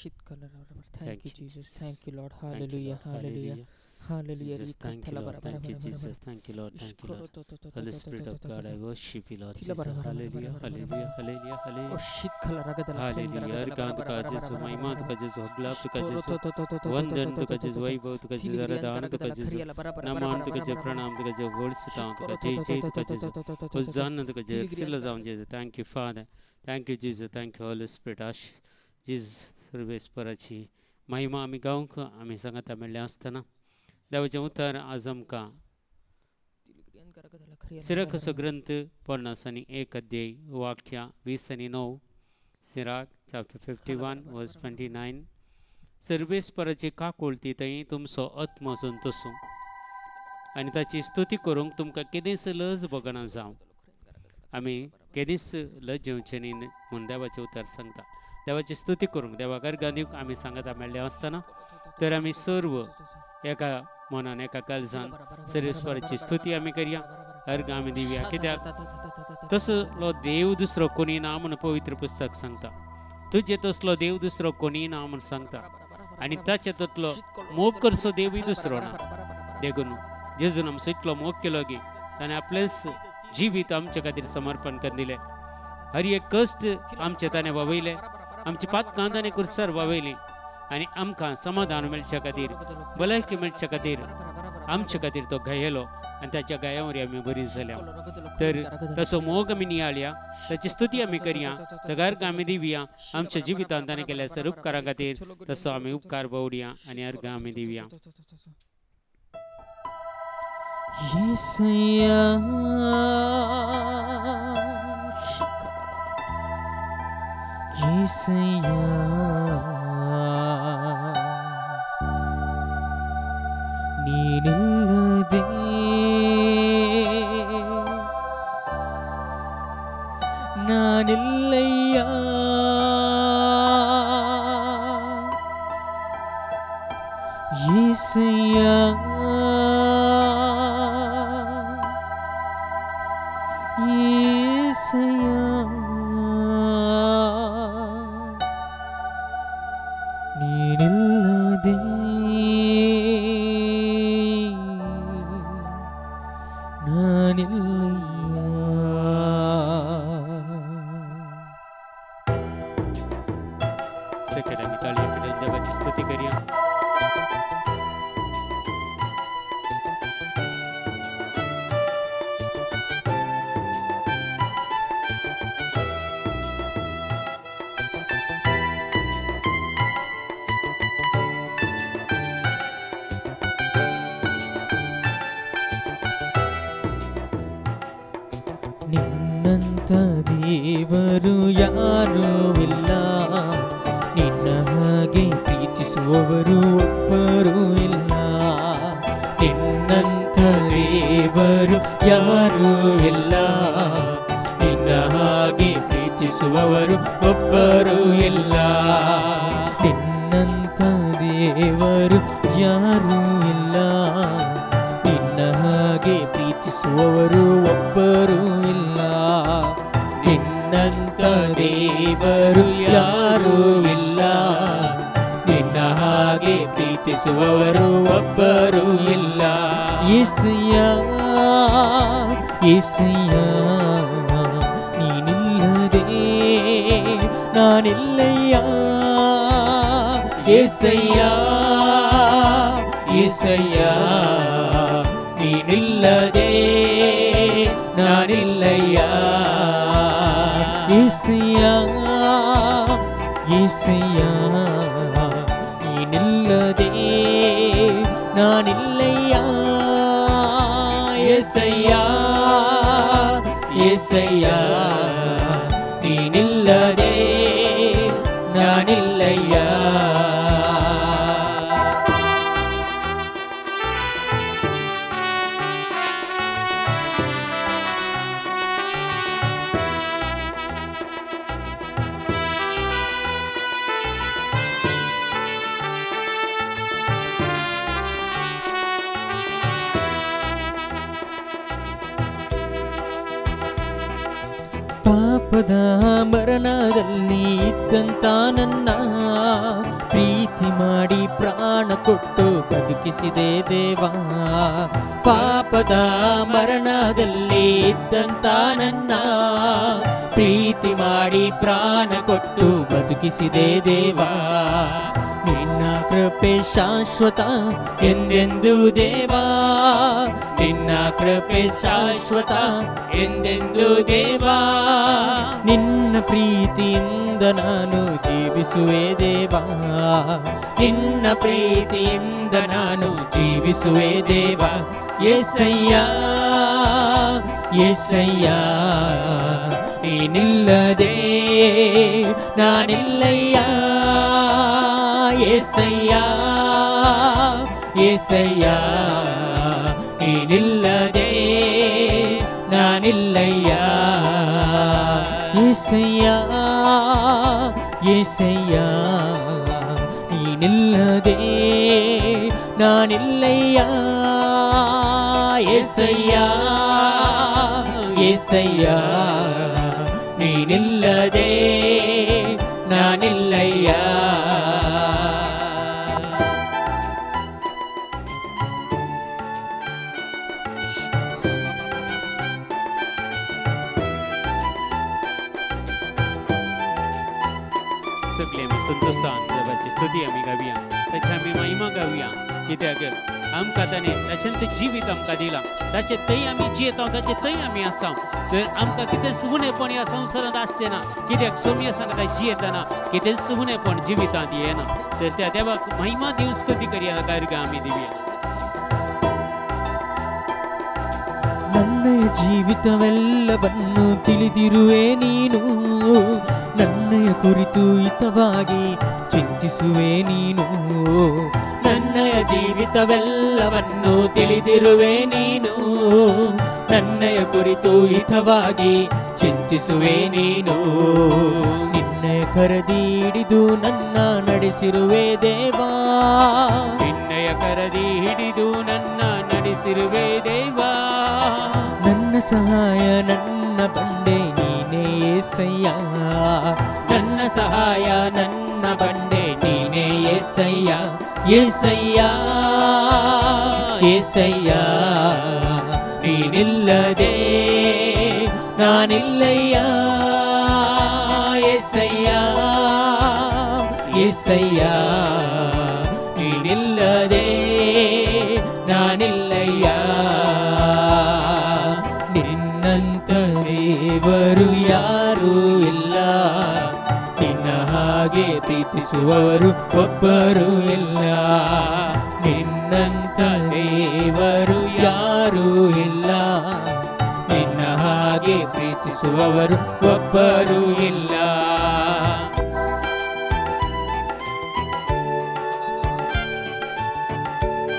Thank you Jesus, thank you Lord. Hallelujah, hallelujah, hallelujah. Jesus, thank you, Lord. Thank you, Jesus. Thank you, Lord. Thank you, Lord. Holy Spirit of God, I worship you, Lord Jesus. Hallelujah, hallelujah, hallelujah, hallelujah. Hallelujah. अर्गां तुका जेजू, महिमा तुका जेजू, हगलाप तुका जेजू, वंदन तुका जेजू, वैभव तुका जेजू, आराधना तुका जेजू, नमन तुका जेजू, प्रणाम तुका जेजू, गोडसुतां तुका जय जय तुका जेजू, होजाना तुका जेजू, सिल्लो जावन जेजू. Thank you, Father. Thank you, Jesus. Thank you, Holy Spirit. आश जेजू सर्वेस्पराची महिमा आमी गावंक आमी सांगाता मेळ्ळें आसतना देवाचें उतर आज आमकां सिराखाचो ग्रंथ 51 अध्याय वाक्या 29, सिराख चॅप्टर 51 वर्स 29. सर्वेस्पराची काकुळती थंय तुमचो आत्मो संतोसूं आनी ताची स्तुती करूंक तुमकां केदींच लज भोगना जावं. आमी केदींच लज जेवचें न्ही म्हूण देवाचें उतर सांगता. देवाची स्तुती करूंक देवाक अर्गां दिवंक आमी सांगाता मेळ्ळें आसतना तर आमी सर्व एका मनान एका काळजान सर्वेस्पराची स्तुती आमी करया, अर्गां आमी दिवया. कित्याक तसलो देव दुसरो कोणी ना म्हूण पवित्र पुस्तक सांगता. तुजे तसलो देव दुसरो कोणी ना म्हूण सांगता आनी ताचे तसलो मोग करचो देवूय दुसरो ना. देखून जेजून आमचो इतलो मोग केलो की ताणें आपलेंच जिवीत आमचे खातीर समर्पण करून दिलें. हर एक कश्ट आमचे ताणें वावयलें, आमची पातकां ताणें कुर्सार वावयलीं आनी आमकां समाधान मेळच्या खातीर, भलायकी मेळच्या खातीर आमचे खातीर तो घायलो आनी ताच्या गायावरी आमी बरी जाल्या. तर तसो मोग आमी नियाळया, ताची स्तुती आमी करया, ताका अर्गां आमी दिवया. आमच्या जिवितांत ताणें केल्ल्या सर उपकारां खातीर तसो आमी उपकार बावडया आनी अर्गां आमी दिवया. येसय्या, येसय्या, ನೀನಿಲ್ಲದೆ ನಾನಿಲ್ಲಯ್ಯ, ಯೇಸಯ್ಯ, ಯೇಸಯ್ಯ, ನೀನಿಲ್ಲದೆ ನಾನಿಲ್ಲಯ್ಯ. सकट आमी ताळयो पेटोवन देवाची स्तुती करया. ನಿನ್ನಂತ ದೇವರು ಯಾರೂ ಇಲ್ಲ, ನಿನ್ನ ಹಾಗೆ ಪ್ರೀತಿಸುವವರು ಒಬ್ಬರೂ ಇಲ್ಲ. ನಿನ್ನಂತ ದೇವರು ಯಾರೂ ಇಲ್ಲ, ನಿನ್ನ ಹಾಗೆ ಪ್ರೀತಿಸುವವರು ಒಬ್ಬರೂ ಇಲ್ಲ. ನಿನ್ನಂತ ದೇವರು ಯಾರೂ ಇಲ್ಲ, ನಿನ್ನ ಹಾಗೆ ಪ್ರೀತಿಸುವವರು ಒಬ್ಬರೂ ಇಲ್ಲ. ನಿನ್ನಂತ ದೇವರು ಯಾರೂ ಇಲ್ಲ, ನಿನ್ನ ಹಾಗೆ ಪ್ರೀತಿಸುವವರು ಒಬ್ಬರೂ ಇಲ್ಲ. ಯೇಸಯ್ಯ, ಯೇಸಯ್ಯ, ನೀನಿಲ್ಲದೆ ನಾನಿಲ್ಲಯ್ಯ. ಯೇಸಯ್ಯ, ಯೇಸಯ್ಯ, ನೀನಿಲ್ಲದೆ ನಾನಿಲ್ಲಯ್ಯ. ಯೇಸಯ್ಯ, ಯೇಸಯ್ಯ, ನೀನಿಲ್ಲದೆ ನಾನಿಲ್ಲಯ್ಯ. ಯೇಸಯ್ಯ, ಯೇಸಯ್ಯ, ನೀನಿಲ್ಲದೆ ನಾನಿಲ್ಲಯ್ಯ. ಪಾಪದ ಮರಣದಲ್ಲಿ ಇದ್ದಂತ ನನ್ನ ಪ್ರೀತಿ ಮಾಡಿ ಪ್ರಾಣ ಕೊಟ್ಟು ಬದುಕಿಸಿದೆ ದೇವಾ. ಪಾಪದ ಮರಣದಲ್ಲಿ ಇದ್ದಂತ ನನ್ನ ಪ್ರೀತಿ ಮಾಡಿ ಪ್ರಾಣ ಕೊಟ್ಟು ಬದುಕಿಸಿದೆ ದೇವಾ. ನಿನ್ನ ಕೃಪೆ ಶಾಶ್ವತ ಎಂದೆಂದು ದೇವಾ, ನಿನ್ನ ಕೃಪೆ ಶಾಶ್ವತ ಎಂದೆಂದು ದೇವಾ. ನಿನ್ನ ಪ್ರೀತಿಯಿಂದ ನಾನು ಜೀವಿಸುವೆ ದೇವಾ, ನಿನ್ನ ಪ್ರೀತಿಯಿಂದ ನಾನು ಜೀವಿಸುವೆ ದೇವಾ. ಯೇಸಯ್ಯ ಯೇಸಯ್ಯ ನೀನಿಲ್ಲದೆ ನಾನಿಲ್ಲಯ್ಯ. ಯೇಸಯ್ಯ ಯೇಸಯ್ಯ ನೀನಿಲ್ಲದೆ ನಾನಿಲ್ಲಯ್ಯ. ಯೇಸಯ್ಯ ಯೇಸಯ್ಯ ನೀನಿಲ್ಲದೆ ನಾನಿಲ್ಲಯ್ಯ. ಯೇಸಯ್ಯ ಯೇಸಯ್ಯ ನೀನಿಲ್ಲದೆ ನಾನಿಲ್ಲಯ್ಯ. सगळे आमी संतोषान देवाची स्तुती आमी गावया, ताची आमी महिमा गावया. कित्याक आमकां ताणें ताचें तें जिवीत आमकां दिलां, ताचें थंय आमी जियेता, ताचें थंय आमी आसा. तर आमकां कितेंच उणेपण ह्या संवसारांत आसचें ना, कित्याक सोम्या सांगता जियेतना कितेंच उणेपण जिवितांत येना. तर त्या देवाक महिमा दिवन स्तुती करया, गार्गा आमी दिवया. ನನ್ನ ಜೀವಿತವೆಲ್ಲವನ್ನು ತಿಳಿದಿರುವೆ ನೀನು, ನನ್ನಯ ಕುರಿತು ಹಿತವಾಗಿ ಚಿಂತಿಸುವೆ ನೀನು. ನನ್ನಯ ಜೀವಿತವೆಲ್ಲವನ್ನು ತಿಳಿದಿರುವೆ ನೀನು, ನನ್ನಯ ಕುರಿತು ಹಿತವಾಗಿ ಚಿಂತಿಸುವೆ ನೀನು. ನಿನ್ನಯ ಕರದಿ ಹಿಡಿದು ನನ್ನ ನಡೆಸಿರುವೆ ದೇವಾ, ನಿನ್ನಯ ಕರದಿ ಹಿಡಿದು ನನ್ನ ನಡೆಸಿರುವೆ ದೇವಾ. ನನ್ನ ಸಹಾಯ ನನ್ನ ಬಂಡೆ ನೀನೇ ಯೇಸಯ್ಯ, ನನ್ನ ಸಹಾಯ ನನ್ನ ಬಂಡೆ ನೀನೇ ಯೇಸಯ್ಯ. ಯೇಸಯ್ಯ ಯೇಸಯ್ಯ ನೀನಿಲ್ಲದೆ ನಾನಿಲ್ಲಯ್ಯ. ಯೇಸಯ್ಯ ಯೇಸಯ್ಯ ನೀನಿಲ್ಲದೆ ನಾನಿಲ್ಲಯ್ಯ. ನಿನ್ನಂತ ದೇವರು ಯಾರೂ ಇಲ್ಲ, ನಿನ್ನ ಹಾಗೆ ಪ್ರೀತಿಸುವವರು ಒಬ್ಬರೂ ಇಲ್ಲ. ನಿನ್ನಂತ ದೇವರು ಯಾರೂ ಇಲ್ಲ, ನಿನ್ನ ಹಾಗೆ ಪ್ರೀತಿಸುವವರು ಒಬ್ಬರೂ ಇಲ್ಲ.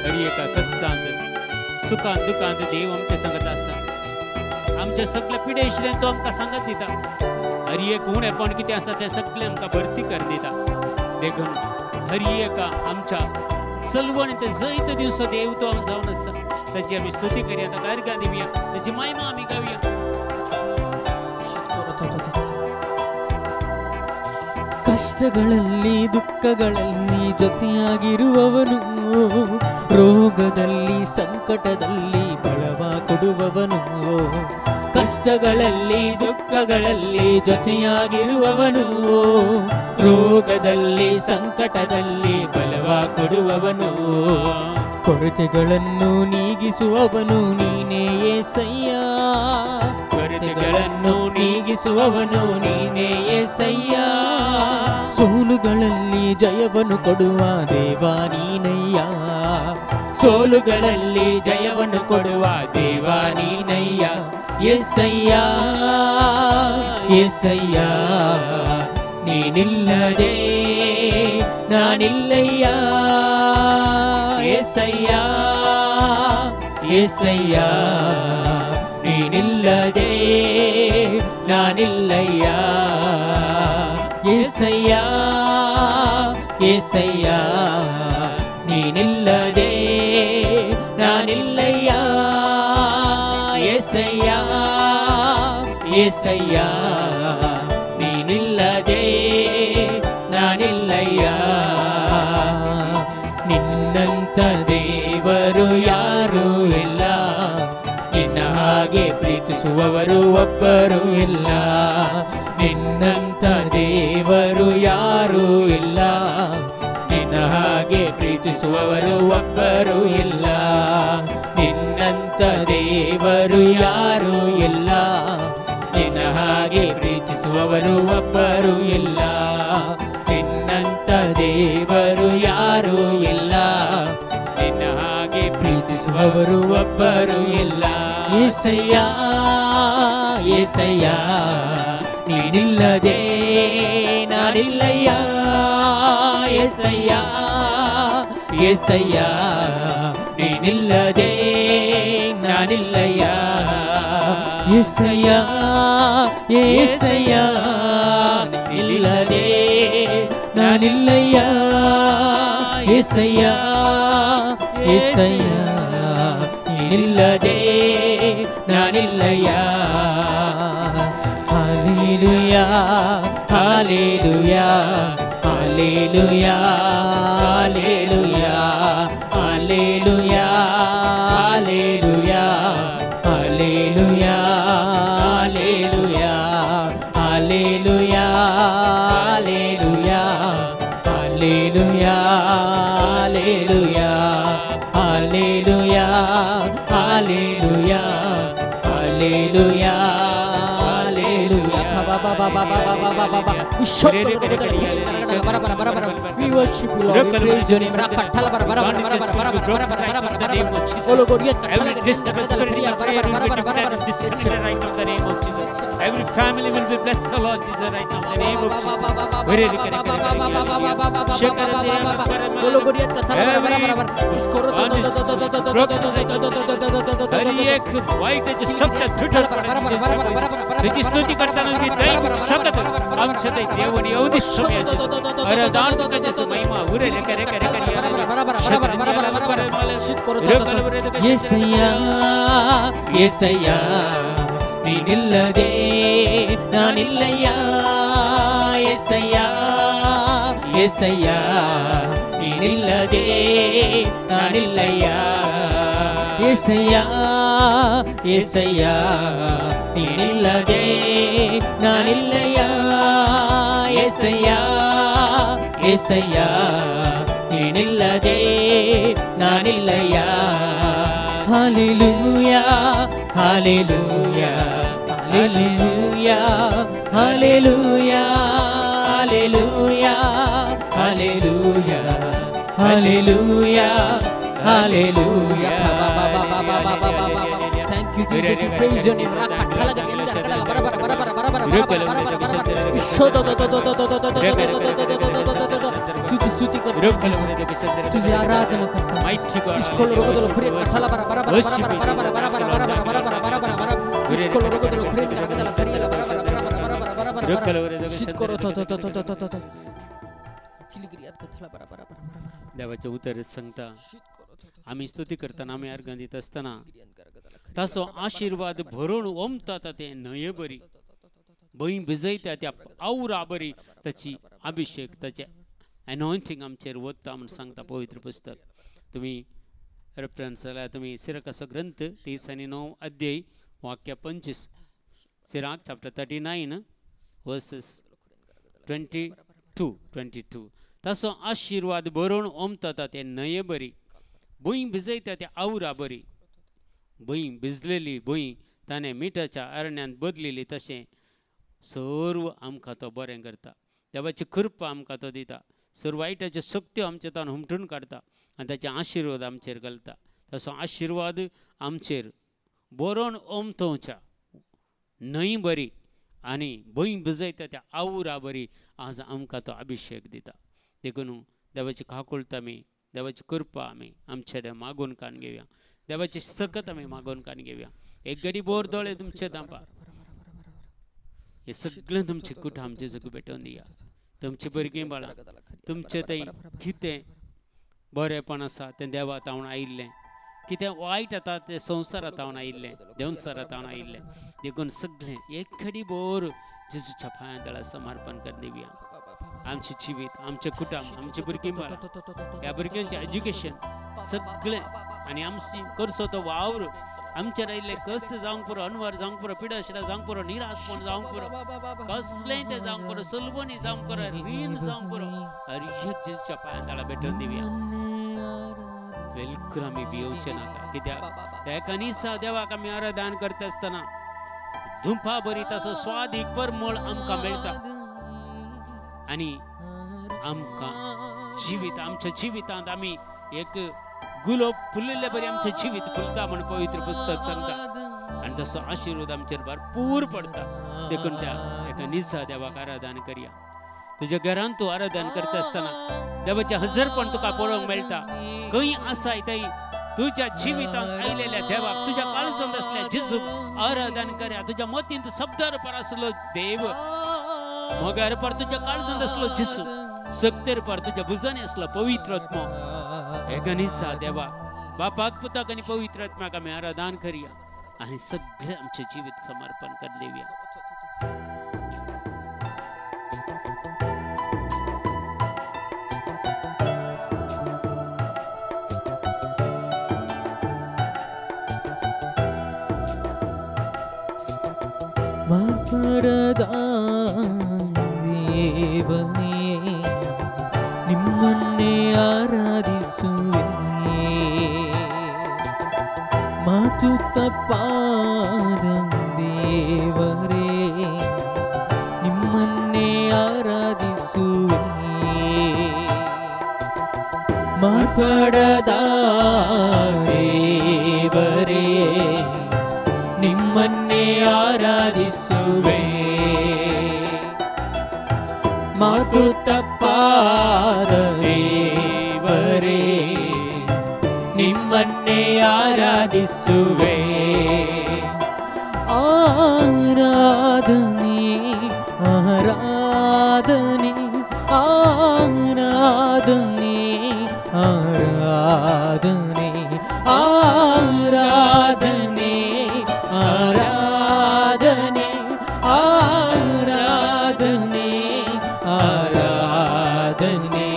हर एका कश्टांत सुखान दुखांत देव आमचे सांगत आसा. आमचे सगळे पिडे आशिल्ल्यान तो आमकां सांगत दिता. हर एक उणेपण कितें आसा तें सगळें आमकां भरती कर दिता. देखून हर एका आमच्या सलवण ते जैत दिवसो देव तो जावन आसा. ताची आमी स्तुती करया, ताका अर्घां दिवया, ताची महिमा आमी गावया. ಕಷ್ಟಗಳಲ್ಲಿ ದುಃಖಗಳಲ್ಲಿ ಜೊತೆಯಾಗಿರುವವನು, ರೋಗದಲ್ಲಿ ಸಂಕಟದಲ್ಲಿ ಬಲವ ಕೊಡುವವನು. ಕಷ್ಟಗಳಲ್ಲಿ ದುಃಖಗಳಲ್ಲಿ ಜೊತೆಯಾಗಿರುವವನು, ರೋಗದಲ್ಲಿ ಸಂಕಟದಲ್ಲಿ ಬಲವ ಕೊಡುವವನು. ಕೊರತೆಗಳನ್ನು ನೀಗಿಸುವವನು ನೀನೇ ಯೇಸಯ್ಯ, ಕೊರತೆಗಳನ್ನು ನೀಗಿಸುವವನು ನೀನೇ ಯೇಸಯ್ಯ. ಸೋಲುಗಳಲ್ಲಿ ಜಯವನ್ನು ಕೊಡುವ ದೇವ ನೀನಯ್ಯ, ಸೋಲುಗಳಲ್ಲಿ ಜಯವನ್ನು ಕೊಡುವ ದೇವ ನೀನಯ್ಯ. ಯೇಸಯ್ಯ ಯೇಸಯ್ಯ ನೀನಿಲ್ಲದೆ ನಾನಿಲ್ಲಯ್ಯ. ಯೇಸಯ್ಯ ಯೇಸಯ್ಯ ನೀನಿಲ್ಲದೆ ನಾನಿಲ್ಲಯ್ಯ. ಯೇಸಯ್ಯ ಯೇಸಯ್ಯ ನೀನಿಲ್ಲದೆ ನಾನಿಲ್ಲಯ್ಯ. ಯೇಸಯ್ಯ ಯೇಸಯ್ಯ ಪ್ರೀತಿಸುವವರು ಒಬ್ಬರು ಇಲ್ಲ, ನಿನ್ನಂಥ ದೇವರು ಯಾರೂ ಇಲ್ಲ, ನಿನ್ನ ಹಾಗೆ ಪ್ರೀತಿಸುವವರು ಒಬ್ಬರು ಇಲ್ಲ, ನಿನ್ನಂಥ ದೇವರು ಯಾರೂ ಇಲ್ಲ, ನಿನ್ನ ಹಾಗೆ ಪ್ರೀತಿಸುವವರು ಒಬ್ಬರು ಇಲ್ಲ, ನಿನ್ನಂಥ ದೇವರು ಯಾರೂ ಇಲ್ಲ, ನಿನ್ನ ಹಾಗೆ ಪ್ರೀತಿಸುವವರು ಒಬ್ಬರು ಇಲ್ಲ. ಯೇಸಯ್ಯ ಯೇಸಯ್ಯ ನೀನಿಲ್ಲದೆ ನಾನಿಲ್ಲಯ್ಯ, ಯೇಸಯ್ಯ ಯೇಸಯ್ಯ ನೀನಿಲ್ಲದೆ ನಾನಿಲ್ಲಯ್ಯ, ಯೇಸಯ್ಯ ಯೇಸಯ್ಯ ನೀನಿಲ್ಲದೆ ನಾನಿಲ್ಲಯ್ಯ, ಯೇಸಯ್ಯ ಯೇಸಯ್ಯ ನೀನಿಲ್ಲದೆ ನಾನಿಲ್ಲಯ್ಯ. Hallelujah hallelujah hallelujah hallelujah hallelujah hallelujah hallelujah hallelujah hallelujah hallelujah hallelujah hallelujah hallelujah hallelujah hallelujah hallelujah. We worship you, Lord. We praise your name. Every family will be blessed, the Lord Jesus, right now in the name of Jesus. स्तुति करताना शकत आमच्या देवनी अवदिश्य महिमा उरे ಯೇಸಯ್ಯ ಯೇಸಯ್ಯ ನೀನಿಲ್ಲದೆ ನಾನಿಲ್ಲಯ್ಯ, ಯೇಸಯ್ಯ ಯೇಸಯ್ಯ ನೀನಿಲ್ಲದೆ ನಾನಿಲ್ಲಯ್ಯ, ಯೇಸಯ್ಯ ಯೇಸಯ್ಯ ನೀನಿಲ್ಲದೆ ನಾನಿಲ್ಲಯ್ಯ, ಯೇಸಯ್ಯ ಯೇಸಯ್ಯ ನೀನಿಲ್ಲದೆ ನಾನಿಲ್ಲಯ್ಯ. Hallelujah hallelujah hallelujah hallelujah hallelujah hallelujah hallelujah hallelujah. Thank you, Jesus. We praise your name. तुझी स्तुति करता, तुझी आराधना करता. देवाचे उतर सांगता आमी स्तुती करताना आमी अर्घ दित आसतना ताचो आशिर्वाद भरून ओमता ते न्हंये बरी भंय भिजयता त्या आवरा बरी ताची अभिषेक ताचे एनॉयंटींग आमचेर वता म्हूण सांगता पवित्र पुस्तक. तुमी रेफरन्स जाल्यार तुमी सिराकाचो ग्रंथ 39 अध्याय वाक्य 25, Sirach chapter 39 verses 22. ताचो आशिर्वाद भरून ओमता ते न्हंये बरी भूंय भिजयता त्या आवरा बरी भूंय भिजलेली भूंय ताणें मिठाच्या अरण्यांत बदलिली तशें सर्व आमकां तो बरें करता. देवाची कृपा आमकां तो दिता, सर्व वायटाच्यो शक्त्यो आमचे तान हुमटून काडटा आनी ताचे आशिर्वाद आमचेर घालता. तसो आशिर्वाद आमचेर बरोवन ओमतोवच्या न्हंय बरी आनी भूंय भिजयता त्या आवरा बरी आज आमकां तो अभिषेक दिता. देखून देवाची काकुळट आमी, देवाची कृपा आमी आमचे मागून कान घेवया, देवाची सकत आमी मागून कान घेवया. एक गडी बोर दोळे तुमचे दांपा हे सगळें तुमचे कुठ आमचे जग भेटोवन दिया. तुमचे भुरगीं बाळां तुमचे थंय कितें बरेंपण आसा तें देवा तावन आयिल्लें, कितें वायट आतां तें संवसारांत तावन आयिल्लें, देंवसारांत तावन आयिल्लें. देखून सगळें एक घडी बोर जेजूच्या पांयां तळा समर्पण कर दिवया. आमचें जिवीत, आमचें कुटुंब, आमचें भुरगीं बाळां, ह्या भुरग्यांचें एज्युकेशन सगळें आनी आमची करचो तो वावर, आमचेर आयिल्ले कश्ट जावंक पुरो, अनवर जावंक पुरो, पिडाशिडा जावंक पुरो, निराशपण जावंक पुरो, कसलेंय तें जावंक पुरो, सलवणी जावंक पुरो, रीण जावंक पुरो, हर एक जेजूच्या पांयां तळा भेटोवन दिवया. बिलकुल आमी भियोवचें नाका, कित्याक त्या एका देवाक आमी आराधन करता आसतना धुंपा बरी ताचो स्वादीक परमळ आमकां मेळटा आनी आमकां जिवीत, आमच्या जिवितांत आमी एक गुलोब फुलिल्ले बरी आमचें जिवीत फुलता म्हण पवित्र पुस्तक सांगता आनी तसो आशिर्वाद आमचेर भरपूर पडटा. देखून त्या एका निसा देवाक आराधन करया. तुज्या घरांत तूं आराधन करता आसतना देवाचें हजरपण तुका पळोवंक मेळटा. खंय आसाय थंय तुज्या जिवितांत आयलेल्या देवाक, तुज्या काळजांत आसल्या जेजूक आराधन करया. तुज्या मतींत शब्दार पर आसलो देव, मोगार पर तुज्या काळजांत आसलो जेजू, सक्तेर पर तुज्या भुजांनी आसलो पवित्र आत्मो. एका निसा देवा बापाक, पुताक आनी पवित्र आत्म्याक आमी आराधन करया आनी सगळें आमचें जिवीत समर्पण कर दिवया. ಮಾರ್ಪಡದ ದೇವನೇ ನಿಮ್ಮನ್ನೇ ಆರಾಧಿಸುವೆ, ಮಾತು ತಪ್ಪಾದ ದೇವರೇ ನಿಮ್ಮನ್ನೇ ಆರಾಧಿಸುವೆ. ಮಾರ್ಪಡದ ದೇವರೇ ನಿಮ್ಮನ್ನೇ ಆರಾಧಿಸುವೆ, ಮಾತು ತಪ್ಪಾದ ದೇವರೇ ನಿಮ್ಮನ್ನೇ ಆರಾಧಿಸುವೆ. ಆರಾಧನೆ ಆರಾಧನೆ ಆರಾಧನೆ ಆರಾಧನೆ ಆರಾಧನೆ ಆರಾಧನೆ ಆರಾಧನೆ ಆರಾಧನೆ.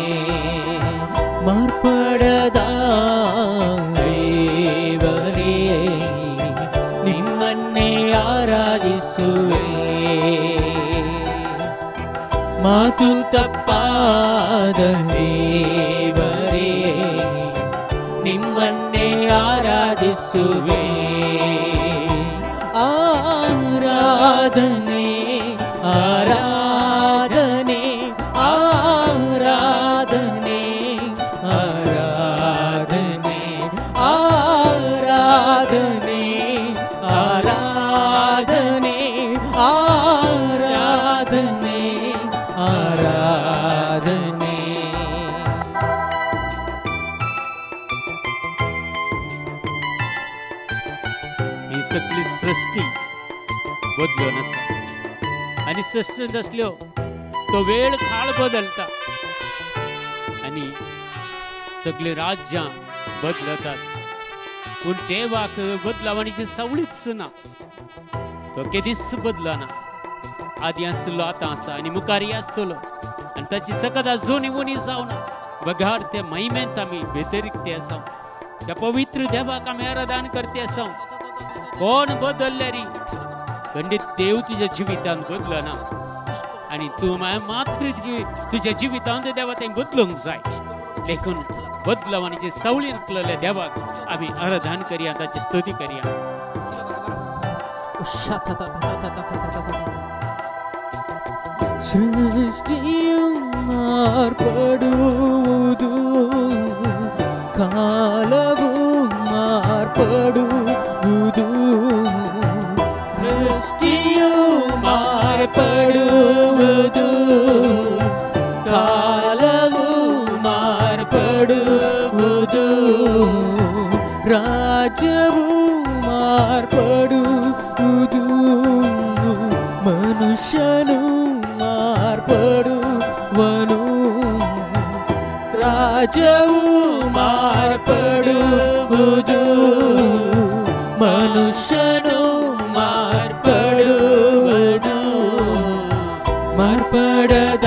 ಮಾರ್ಪಡದ ದೇವರೇ ನಿಮ್ಮನ್ನೇ ಆರಾಧಿಸುವೆ, ಮಾತು ತಪ್ಪಾದ ದೇವರೇ ನಿಮ್ಮನ್ನೇ ಆರಾಧಿಸುವೆ. ಆರಾಧನೆ ಆರಾಧನೆ ಆರಾಧನೆ ಆರಾಧನೆ ಆರಾಧನೆ ಆರಾಧನೆ ಆರಾಧನೆ ಆರಾಧನೆ. ही सगळी सृष्टी बदलून आसा आनी सृष्टींत आसल्यो तो वेळ काळ बदलता आनी सगळीं राज्यां बदलतात, पूण देवाक बदलावणीची सावळीच ना. तो केदीच बदलना. आदीं आसलो, आतां आसा आनी मुखारय आसतलो आनी ताची सकत अजून उणी जावना. बगार ते महिमेंत आमी भितर ते आसा, त्या पवित्र देवाक आमी आराधन करते आसा. कोण बदलल्यारी खंडीत देव तुज्या जिवितांत बदलना आनी तूं मात्र तुज्या जिवितांत देवा तें बदलूंक जाय. लेखून बदलावानीचे सावळी आसलेल्या देवाक आमी आराधन करया, ताची स्तुती करया. ಸೃಷ್ಟಿಯು ಮಾರ್ಪಡುವುದು, ಕಾಲವು ಮಾರ್ಪಡುವುದು, ಸೃಷ್ಟಿಯು ಮಾರ್ಪಡುವುದು, ಕಾಲವು ಮಾರ್ಪಡುವುದು, ರಾಜ್ಯವು ಮಾರ್ಪಡುವುದು, ಮನುಷ್ಯನು ಮಾರ್ಪಡುವನು, ರಾಜ್ಯವು ಮಾರ್ಪಡುವುದು, ಮನುಷ್ಯನು ಮಾರ್ಪಡುವನು. ಮಾರ್ಪಡದ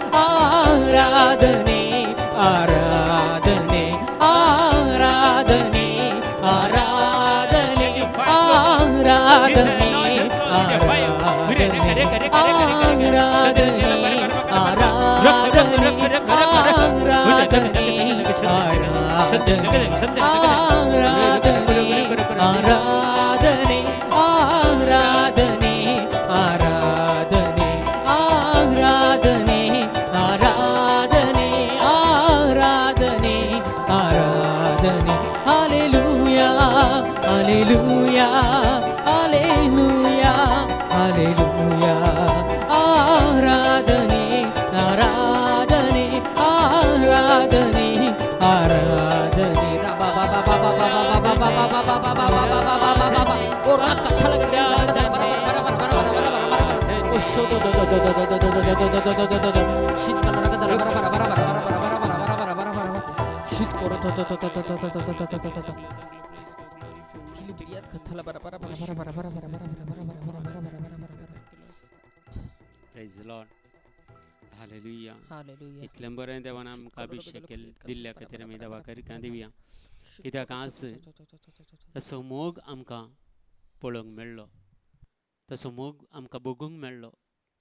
ஆராதனை ஆராதனை ஆராதனை ஆராதனை ஆராதனை ஆராதனை ஆராதனை ஆராதனை. ஹல்லேலூயா ஹல்லேலூயா ஹல்லேலூயா ஹல்லேலூயா. ஆராதனை ஆராதனை ஆராதனை ஆராதனை. Praise the Lord. Hallelujah. इतलें बरें देवान आमकां अभिशेक दिल्ल्या खातीर आमी देवा करिकां दिवया. कित्याक आज तसो मोग आमकां पळोवंक मेळ्ळो, तसो मोग आमकां भोगूंक मेळ्ळो,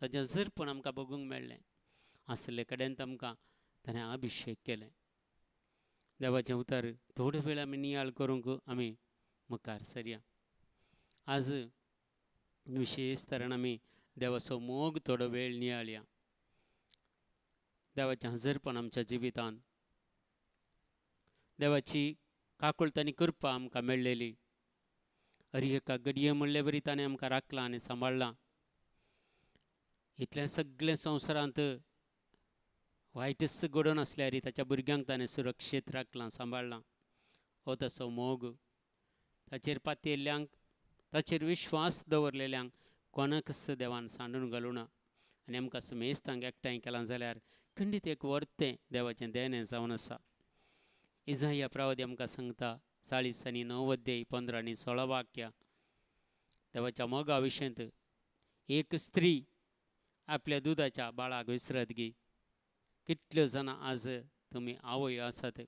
ताजें जरपण आमकां भोगूंक मेळ्ळें. आसले कडेन आमकां ताणें अभिशेक केलें. देवाचें उतर थोडो वेळ आमी नियाळ करूंक आमी मुखार सरया. आज विशेश तरेन आमी देवाचो मोग थोडो वेळ नियाळया. देवाचें हजरपण आमच्या जिवितांत, देवाची काकुळट आनी कृपा आमकां मेळ्ळेली. हर एका घडये म्हणले वरी ताणें आमकां राखलां आनी सांबाळ्ळां. इतलें सगळें संवसारांत वायटच घडोवन आसल्यार ताच्या भुरग्यांक ताणें सुरक्षीत राखलां, सांबाळ्ळां. हो तसो मोग. ताचेर पातयेल्ल्यांक, ताचेर विश्वास दवरलेल्यांक कोणाकच देवान सांडून घालूना. आनी आमकां समेस्तांक एकठांय केलां जाल्यार खंडीत एक वर्तें देवाचें देणें जावन आसा. इजाया प्रवादी आमकां सांगता 40 आनी 9 अध्याय 15 आनी 16 वाक्या देवाच्या मोगा विशयंत. एक स्त्री आपल्या दुदाच्या बाळाक विसरत गी. कितल्यो जाणां आज तुमी आवय आसात,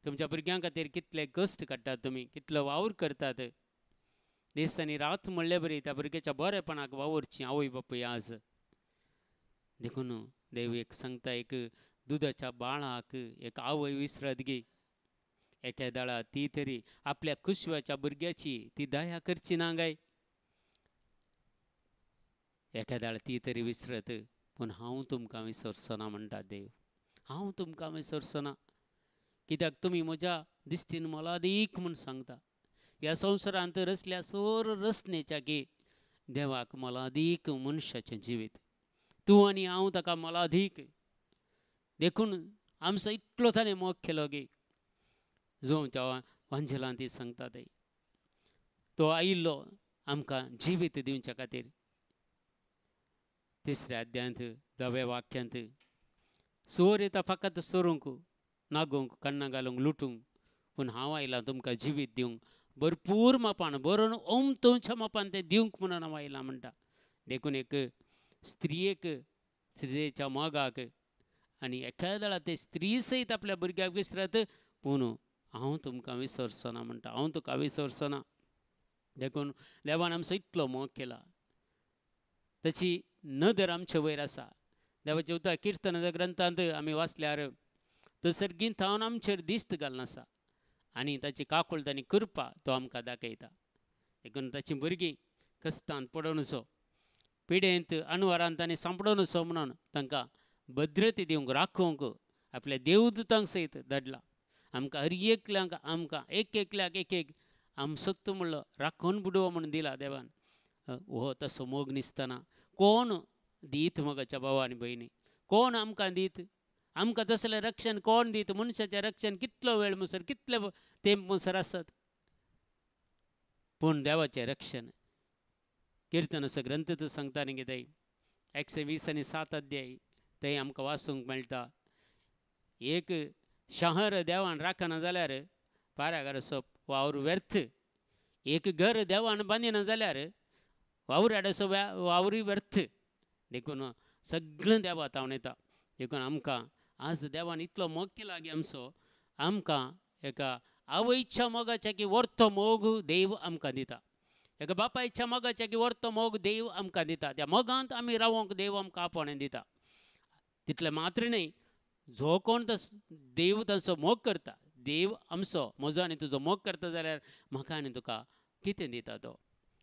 तुमच्या भुरग्यां खातीर कितले कश्ट काडटात तुमी, कितलो वावर करतात. दीस आनी रात म्हणले बरी त्या भुरग्याच्या बरेपणाक वावुरची आवय बापूय आज. देखून देव एक सांगता, एक दुदाच्या बाळाक एक आवय विसरत गी. एका दाळा ती तरी आपल्या कुशव्याच्या भुरग्याची ती दया करची ना गाय. एका दाळा ती तरी विसरत, पूण हांव तुमकां विसरचो ना म्हणटा देव. हांव तुमकां विसरचो ना, कित्याक तुमी म्हज्या दिश्टीन मोलादीक म्हूण सांगता. ह्या संवसारांत रचल्या सोर रचनेच्या की देवाक मोलादीक मनशाचें जिवीत. तूं आनी हांव ताका मोलादीक. देखून आमचो इतलो ताणें मोग केलो गी. जोवच्या वांजेलान ती सांगता ते तो आयिल्लो आमकां जिवीत दिवच्या खातीर. तिसऱ्या अध्यायांत 10व्या वाक्यांत चोर येता फकत चोरूंक, नागोवंक, कण्णां घालूंक, लुटूंक, पूण हांव आयलां तुमकां जिवीत दिवंक, भरपूर मापान बरोवन ओमतोच्या मापान तें दिवंक म्हणून हांव आयलां म्हणटा. देखून एक स्त्रियेक स्त्रियेच्या मोगाक आनी एखाद्या ते स्त्री सयत आपल्या भुरग्याक विसरत, पूण हांव तुमकां विसरचो ना म्हणटा. हांव तुका विसरचो ना. देखून देवान आमचो इतलो मोग केला, ताची नदर आमचे वयर आसा. देवाचें उतर किर्तन ग्रंथांत आमी वाचल्यार तो सर्गीन थावन आमचेर दिस्त घालून आसा आनी ताची काकुळट आनी कृपा तो आमकां दाखयता. देखून ताचीं भुरगीं कश्टांत पडोवनसो, पिडेंत अणवारांत आनी सांपडोवनसो म्हणून तांकां भद्रते दिवंक, राखोवंक आपल्या देवदूतांक सयत धाडला. आमकां हर एकल्यांक, आमकां एक एकल्याक एक एक आमसत्त म्हणलो राखून बुडोवं म्हणून दिला देवान. हो तसो मोग निसतना कोण दीत मोगाच्या भावा आनी भयणी? कोण आमकां दीत? आमकां तसलें रक्षण कोण दीत? मनशाचें रक्षण कितलो वेळ म्हणसर, कितले तेंप म्हणसर आसत, पूण देवाचें रक्षण किर्तनाचो ग्रंथ सांगता न्ही कितें 120 आनी 7 अध्याय थंय आमकां वाचूंक मेळटा. एक शहर देवान राखना जाल्यार पारागाराचो वावर व्यर्थ, एक घर देवान बांदिना जाल्यार वावराड्याचो वावरूय व्यर्थ. देखून सगळें देवा तावन येता. देखून आमकां आज देवान इतलो मोग केला की आमचो, आमकां एका आवयच्या मोगाच्या की वर्तो मोग देव आमकां दिता, एका बापायच्या मोगाच्या की वर्तो मोग देव आमकां दिता. त्या मोगांत आमी रावोंक देव आमकां आपोवणें दिता. तितलें मात्र न्हय, जो कोण तस देव तांचो मोग करता, देव आमचो म्हजो आनी तुजो मोग करता जाल्यार म्हाका आनी तुका कितें दिता तो.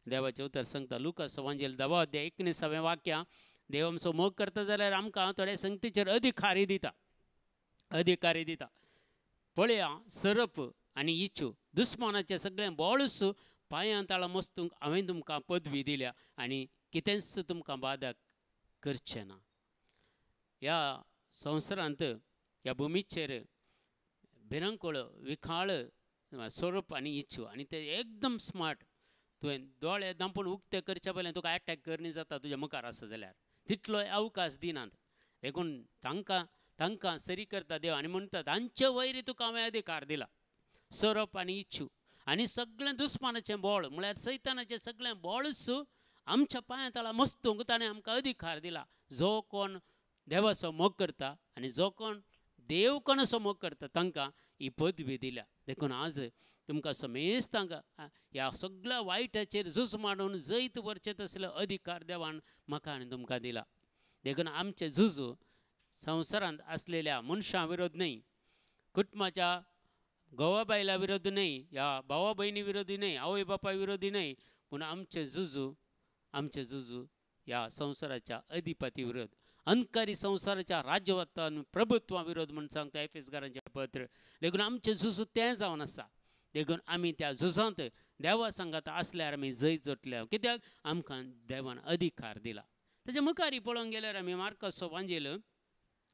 देवाचें उतर सांगता लुकास वांजेल 10 अध्याय 19वें वाक्य, देव आमचो मोग करता जाल्यार आमकां थोड्या संगतीचेर अधिकारी दिता, अधिकारी दिता. पळया सरप आनी इच्छू दुस्मानाचें सगळें बळूस पांयां ताळा मस्तूंक हांवें तुमकां पदवी दिल्या आनी कितेंच तुमकां बाधक करचें ना. ह्या संवसारांत ह्या भुमीचेर भिरांकूळ विखाळ सोरोप आनी इच्छू आनी ते एकदम स्मार्ट. तुवें दोळे दांपून उक्ते करचे पयलें तुका एटॅक करणी जाता तुज्या मुखार आसा जाल्यार, तितलोय अवकाश दिनात. देखून तांकां तांकां सरी करता देव आनी म्हणटा तांचे वयर तुका हांवें अधिकार दिला. सोरोप आनी इच्छू आनी सगळें दुस्मानाचें बळ म्हळ्यार सैतानाचें सगळें बळूच आमच्या पांयां तळा मस्तूंक ताणें आमकां अधिकार दिला. जो कोण देवाचो मोग करता आनी जो कोण देव कोणाचो मोग करता तांकां ही पदवी दिल्या. देखून आज तुमकां समेस्तांक ह्या सगळ्या वायटाचेर झूज मांडून जैत व्हरचें तसलो अधिकार देवान म्हाका आनी तुमकां दिला. देखून आमचें झूज संवसारांत आसलेल्या मनशां विरोध न्हय, कुटुंबाच्या घोवा बायला विरोध न्हय, ह्या भावा भयणी विरोधी न्हय, आवय बापाय विरोधी न्हय, पूण आमचें झुजू आमचें झुजू ह्या संवसाराच्या अधिपती विरोध, अंधकारी संवसाराच्या राज्यवत्तान प्रभुत्वा विरोध म्हूण सांगता एफेसकारांचें पत्र. देखून आमचें झुजू तें जावन आसा. देखून आमी त्या झुजांत देवा सांगात आसल्यार आमी जैत जोडले, कित्याक आमकां देवान अधिकार दिला. ताच्या मुखार पळोवंक गेल्यार आमी मार्काचो वांजेल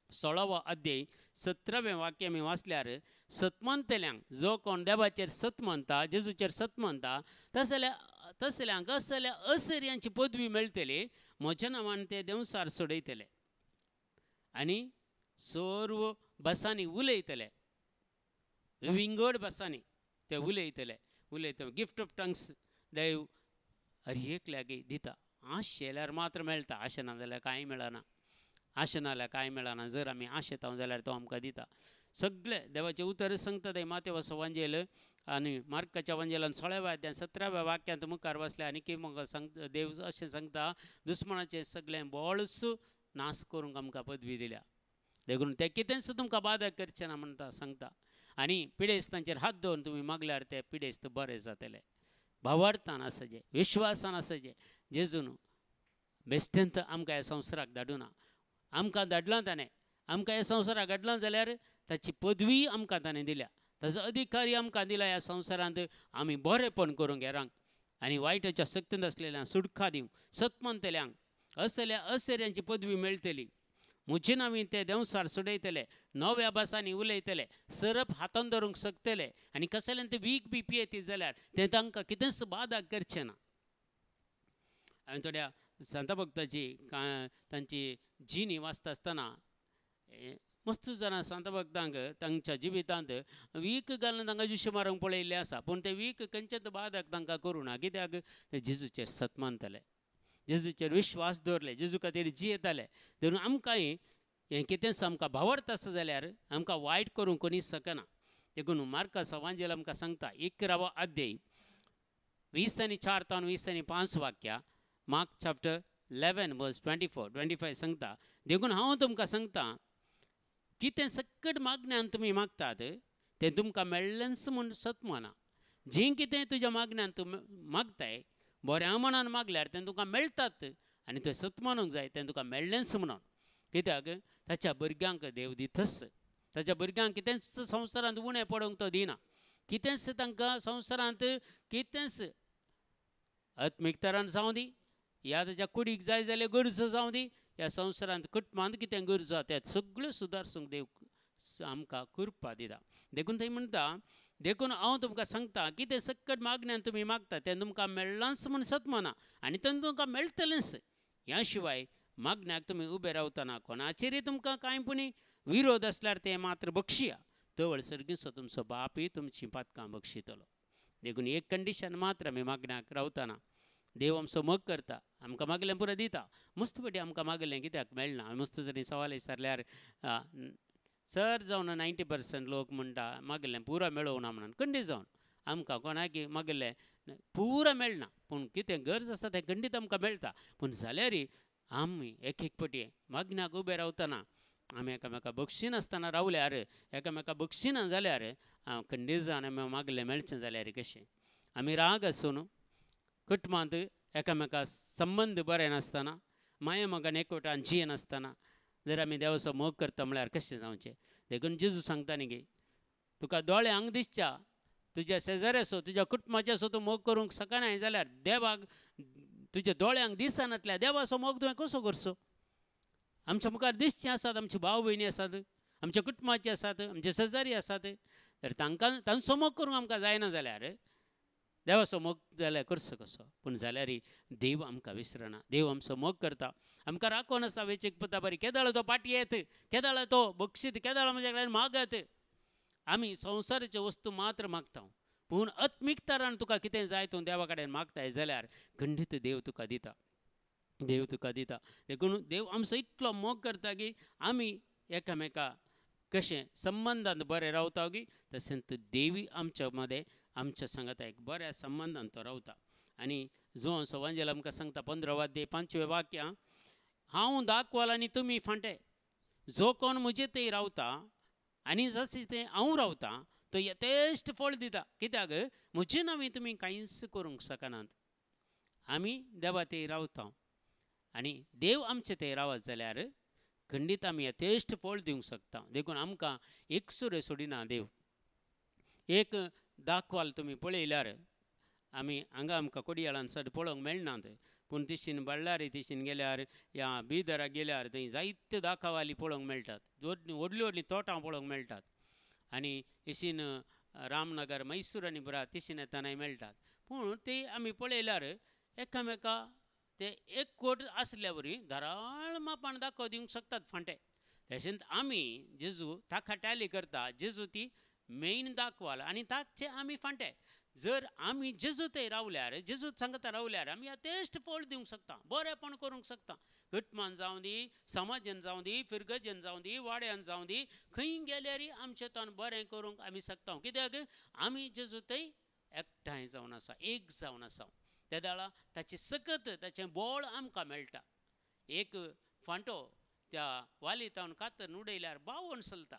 16वो अध्याय 17वें वाक्य आमी वाचल्यार, सतमंतल्यांक जो कोण देवाचेर सत मानता, जेजूचेर सत मानता तसल्या तसल्यांक असल्या असर्यांची पदवी मेळटली, म्हज्या नांवान ते देंवसार सोडयतले आनी सर्व भासांनी उलयतले, विंगड भासांनी ते उलयतले उलयतले. गिफ्ट ऑफ टंग्स देव हर एकल्याक दिता. आशेल्यार मात्र मेळटा, आशें ना जाल्यार कांय मेळना, आशें ना जाल्यार कांय मेळना. जर आमी आशेता जाल्यार तो आमकां दिता. सगळे देवाचें उतर सांगता ते मातेवाचो वांजेल आनी मार्काच्या वांजेलान 16व्या अध्याय 17व्या वाक्यांत मुखार वाचल्या आनी की म्हाका सांगता देव अशें सांगता, दुस्मनाचें सगळें बळूच नाश करूंक आमकां पदवी दिल्या. देखून तें कितेंच तुमकां बादा करचें ना म्हणटा सांगता. आनी पिडेस्तांचेर हात दवरून तुमी मागल्यार ते पिडेस्त बरे जातले. भावार्थान आसाचें, विश्वासान आसाचें. जेजून बेश्टेंत आमकां ह्या संवसाराक धाडुना, आमकां धाडलां ताणें. आमकां ह्या संवसाराक धाडलां जाल्यार ताची पदवी आमकां ताणें दिल्या, ताचो अधिकारी आमकां दिला. ह्या संवसारांत आमी बरेपण करूंक हेरांक आनी वायटाच्या शक्तींत आसलेल्यांक सुटका दिवंक, सतमंतल्यांक असल्या असऱ्यांची पदवी मेळटली. म्हजे नांवी ते देंवसार सोडयतले, नव्या भासांनी उलयतले, सरप हातान धरूंक शकतले आनी कसल्यान ते वीक बी पियेती जाल्यार तें तांकां कितेंच बादा करचें ना. हांवें थोड्या संता भक्ताची तांची जिणी वाचता आसतना मस्त जाणां संत भक्तांक तांच्या जिवितांत वीक घालून तांकां जिशू मारूंक पळयल्लें आसा, पूण तें वीक खंयचेच बादक तांकां करूं ना. कित्याक ते जेजूचेर सत मानताले, जेजूचेर विश्वास दवरले, जेजू खातीर जियेताले. धरून आमकांय हें कितेंच आमकां भावार्थ आसा जाल्यार आमकां वायट करूंक कोणीच शकना. देखून मार्काचो वांजेल आमकां सांगता 11वो अध्याय 20 आनी 4 तावन 20 आनी 5 वाक्या, मार्क चॅप्टर 11 वर्स 24 25 सांगता, देखून हांव तुमकां सांगता कितें सकट मागण्यान तुमी मागतात तें तुमकां मेळ्ळेंच म्हूण सत माना. जें कितें तुज्या मागण्यान तूं मागताय बऱ्या मनान मागल्यार तें तुका मेळटात आनी तुवें सत मानूंक जाय तें तुका मेळ्ळेंच म्हणून. कित्याक ताच्या भुरग्यांक देव दितच, ताच्या भुरग्यांक कितेंच संवसारांत उणें पडूंक तो दिना. कितेंच तांकां संवसारांत कितेंच आत्मीक तरान जावं दी, ह्या ताच्या कुडीक जाय जाल्यार गरजो जावं दी, ह्या संवसारांत कुटुंबांत कितें गरजो आसा त्या सगळ्यो सुदारसूंक देव आमकां कृपा दिता. देखून थंय म्हणटा, देखून हांव तुमकां सांगता कितें सकट मागण्यान तुमी मागता तें तुमकां मेळ्ळांच म्हूण सत माना आनी तें तुमकां मेळटलेंच. ह्या शिवाय मागण्याक तुमी उबे रावतना कोणाचेरय तुमकां कांय पुणी विरोध आसल्यार तें मात्र बक्षिया, तवळ सर्गीचो तुमचो बापूय तुमचीं पातकां बक्षितलो. देखून एक कंडिशन मात्र आमी मागण्याक रावतना देव आमचो मोग करता, आमकां मागलें पुरो दिता. मस्त पटी आमकां मागलें कित्याक मेळना. हांवें मस्त जरी सवाल विचारल्यार चड जावन 90% लोक म्हणटा मागलें पुरो मेळोवना म्हणून. खंडीत जावन आमकां कोणाक मागलें पुरो मेळना, पूण कितें गरज आसा तें खंडीत आमकां मेळटा. पूण जाल्यारय आमी एक एक पटी मागण्याक उबे रावतना आमी एकामेका बक्षिनासतना रावल्यार, एकामेका बक्षिना जाल्यार खंडीत जावन आमी मागलें मेळचें जाल्यार कशें? आमी राग आसून कुटुंबांत एकामेका संबंद बरें नासतना, माया मोगान एकवटान जियेनासतना जर आमी देवाचो मोग करता म्हळ्यार कशें जावचें? देखून जेजू सांगता न्ही गे, तुका दोळे हांग दिसच्या, तुज्या शेजाऱ्याचो तुज्या कुटुंबाचो तूं मोग करूंक शकनाय जाल्यार देवाक तुज्या दोळ्यांक दिसनातल्या देवाचो मोग तुवें कसो करचो? आमच्या मुखार दिसचें आसात, आमचे भाव भयणी आसात, आमच्या कुटुंबाचे आसात, आमचे शेजारी आसात, तर तांकां तांचो मोग करूंक आमकां जायना जाल्यार देवाचो मोग जाल्यार करचो कसो? पूण जाल्यार देव आमकां विसरना, देव आमचो मोग करता, आमकां राखोन आसा. वेचीक पुता बरी केदाळ तो पाटी येत, केदाळ तो बक्षीत, केदाळ म्हज्या कडेन मागत. आमी संवसाराच्यो वस्तू मात्र मागता, पूण आत्मीक तरान तुका कितें जाय तूं देवा कडेन मागताय जाल्यार खंडीत देव तुका दिता, देव तुका दिता. देखून देव आमचो इतलो मोग करता की आमी एकामेका कशें संबंदांत बरें रावता की तशेंच देवी आमच्या मदें आमच्या सांगाता एक बऱ्या संबंदान तो रावता. आनी जो सवांजेल आमकां सांगता 15 अध्याय 5वें वाक्य, हांव दाखवाल आनी तुमी फांटे, जो कोण म्हजे थंय रावता आनी जशें थंय हांव रावता तो यथेश्ट फळ दिता. कित्याक म्हजे नांवी तुमी कांयच करूंक शकनात. आमी देवा थंय रावता आनी देव आमचे थंय रावत जाल्यार खंडीत आमी यथेश्ट फळ दिवंक शकता. देखून आमकां एकसुरे सोडिना देव. एक दाखवाल तुमी पळयल्यार आमी हांगा आमकां कोडियाळान चड पळोवंक मेळनात, पूण तिशीन बल्लारी तिशीन गेल्यार या बिदराक गेल्यार थंय जायत्यो दाखवाली पळोवंक मेळटात, व्हडलीं व्हडलीं तोटां पळोवंक मेळटात. आनी इशीन रामनगर मैसूर आनी बुरा तिशीन येतनाय मेळटात. पूण ती आमी पळयल्यार एकामेका ते एक कोट आसल्या वरी धाराळ मापान दाखोव दिवंक शकतात फांटे. तशेंच आमी जेजू ताका टॅली करता, जेजू ती मेन दाखवाल आनी ताचे आमी फांटे. जर आमी जेजू थंय रावल्यार, जेजू सांगता रावल्यार आमी यथेश्ट फळ दिवंक शकता, बरेंपण करूंक शकता. कुटुंबान जावं दी, समाजान जावं दी, फिरगजेन जावं दी, वाड्यान जावं दी, खंय गेल्यारय आमचें तोंड बरें करूंक आमी शकता. कित्याक आमी जेजू थंय एकठांय जावन आसा, एक जावन आसा. त्या वेळार ताची सकत, ताचें बळ आमकां मेळटा. एक फांटो त्या वालीतावन कातर उडयल्यार बावोन चलता,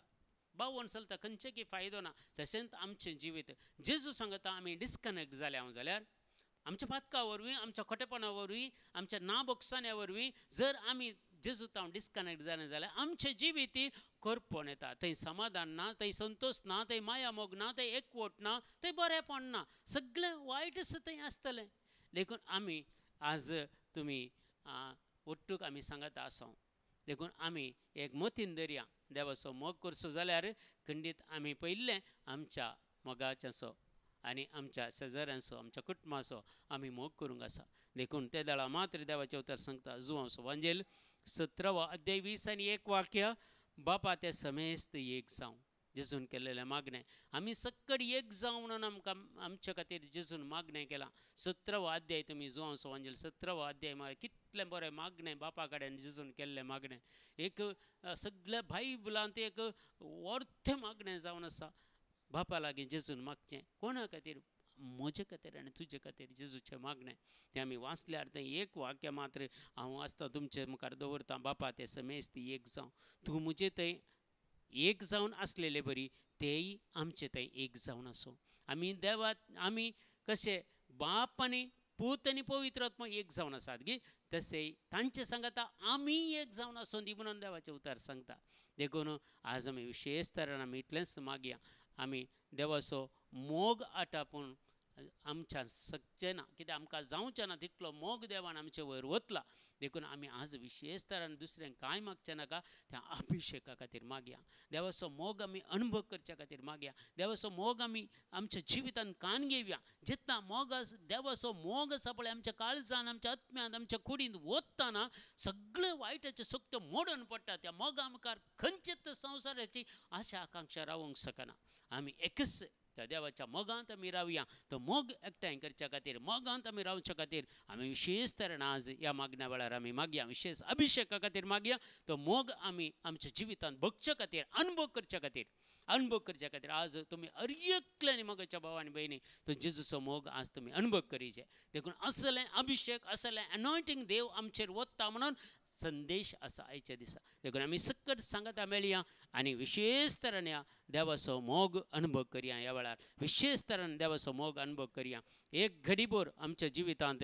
बावोन चलता, खंयचे की फायदो ना. तशेंच आमचें जिवीत जेजू सांगता आमी डिस्कनेक्ट जाले हांव जाल्यार आमच्या पातका वरवीं, आमच्या खोटेपणा वरवीं, आमच्या ना बक्षाण्या वरवीं जर आमी जेजू तावन डिस्कनेक्ट जालें जाल्यार आमचें जिवीत करपण येता. थंय समाधान ना, थंय संतोश ना, थंय माया मोग ना, थंय एकवट ना, थंय बरेंपण ना, सगळें वायटच थंय आसतलें. देखून आमी आज तुमी ಒಟ್ಟುक आमी सांगता आसा. देखून आमी एक मतीन दरया, देवाचो मोग करचो जाल्यार खंडीत आमी पयलें आमच्या मोगाच्याचो आनी आमच्या शेजाऱ्यांचो, आमच्या कुटुंबाचो आमी मोग करूंक आसा. देखून ते दळा मात्र देवाचें उतर सांगता जुवांचो वांजेल 17 अध्याय 20 आनी 1 वाक्य, बापा ते समेस्त एक जावं. जेजून केल्लेलें मागणें आमी सक्कड एक जावं म्हणून आमकां आमच्या खातीर जेजून मागणें केलां. 17 अध्याय तुमी जुवांचो वांजेल 17 अध्याय मागीर कितलें बरें मागणें बापा कडेन जेजून केल्लें मागणें, एक सगळ्या बायबलांत एक अर्थ मागणें जावन आसा. बापा लागीं जेजून मागचें कोणा खातीर, म्हजे खातीर आनी तुजे खातीर जेजूचें मागणें तें आमी वाचल्यार तें एक वाक्य मात्र हांव वाचता तुमचे मुखार दवरता, बापा ते समेस्त एक जावं, तूं म्हजे थंय एक जावन आसलेले बरी तेय आमचे थंय एक जावन आसूं. आमी देवा आमी कशे बाप आनी पूत आनी पवित्र आत्मा एक जावन आसात गी, तशें तांचे सांगता आमी एक जावन आसूं दी म्हणून देवाचें उतर सांगता. देखून आज आमी विशेश तरान आमी इतलेंच मागया, आमी देवाचो मोग आटापून आमच्यान शकचें ना, कित्याक आमकां जावचें ना तितलो मोग देवान आमचे वयर वतला. देखून आमी आज विशेश तरान दुसऱ्यांक कांय मागचें नाका, त्या अभिशेका खातीर मागया, देवाचो मोग आमी अणभव करच्या खातीर मागया, देवाचो मोग आमी आमच्या जिवितान कान घेवया. जेन्ना मोग देवाचो मोग आसा पळय आमच्या काळजान, आमच्या आत्म्यांत, आमच्या कुडींत वतना सगळें वायटाचें सगळें मोडून पडटा. त्या मोगा मुखार खंयचेच संवसाराची आशा आकांक्षा रावंक शकना. आमी एकच त्या देवाच्या मोगांत आमी रावया. तो मोग एकठांय करच्या खातीर, मोगांत आमी रावच्या खातीर आमी विशेश तरेन आज ह्या मागण्या वेळार आमी मागया, विशेश अभिशेका खातीर मागया. तो मोग आमी आमच्या जिवितांत भोगच्या खातीर, अणभव करच्या खातीर, अणभव करच्या खातीर आज तुमी अरयकल्यानी मोगाच्या भाव आनी भयणी तो जेजूचो मोग आज तुमी अणभव करीचे. देखून असलें अभिशेक, असलें एनॉयटींग देव आमचेर वता म्हणून संदेश आसा आयच्या दिसा. देखून आमी सकट सांगता मेळया आनी विशेश तरान ह्या देवाचो मोग अनुभव करया. ह्या वेळार विशेश तरान देवाचो मोग अनुभव करया. एक घडीभर आमच्या जिवितांत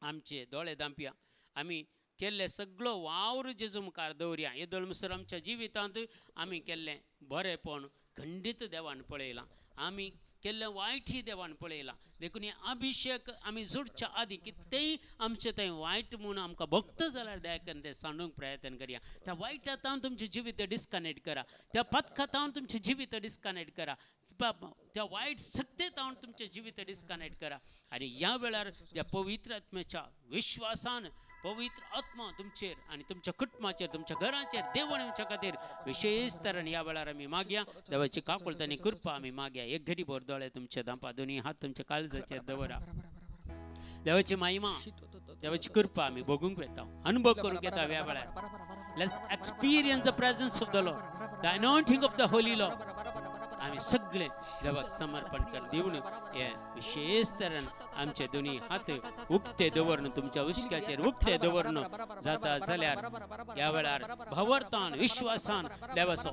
आमचे दोळे दांपया, आमी केल्ले सगळो वावर जेजू मुखार दवरया. येदोळ मुसर आमच्या जिवितांत आमी केल्लें बरेंपण खंडीत देवान पळयलां, आमी केल्लें वायटय देवान पळयलां. देखून हे अभिशेक आमी जोडच्या आदीं कितेंय आमचें थंय वायट म्हूण आमकां भक्त जाल्यार दया करून तें सांडूंक प्रयत्न करया. त्या वायटांत तुमचें जिवीत डिस्कनेक्ट करा, त्या पथकांत तुमचें जिवीत डिस्कनेक्ट करा, त्या वायट शक्तेंत तुमचें जिवीत डिस्कनेक्ट करा. आनी ह्या वेळार त्या पवित्र आत्म्याच्या विश्वासान पवित्र आत्मा तुमचेर आनी तुमच्या कुटुंबाचेर तुमच्या घराचेर देवण येवच्या खातीर विशेश तरान ह्या वेळार आमी मागया. देवाची काकुळट आनी कृपा आमी मागया. एक घडी भर दोळे तुमचे दांपा, दोनी हात तुमच्या काळजाचेर दवरा. देवाची महिमा देवाची कृपा आमी भोगूंक येता, अनुभव करूंक येता ह्या वेळार. Let's experience the presence of the Lord, the anointing of the Holy Lord. आमी सगळे देवाक समर्पण कर दिवन हे विशेश तरान आमचे दोनी हात उक्ते दवरून तुमच्या उश्क्याचेर उक्ते दवरून जाता जाल्यार ह्या वेळार भावार्थान विश्वासान देवाचो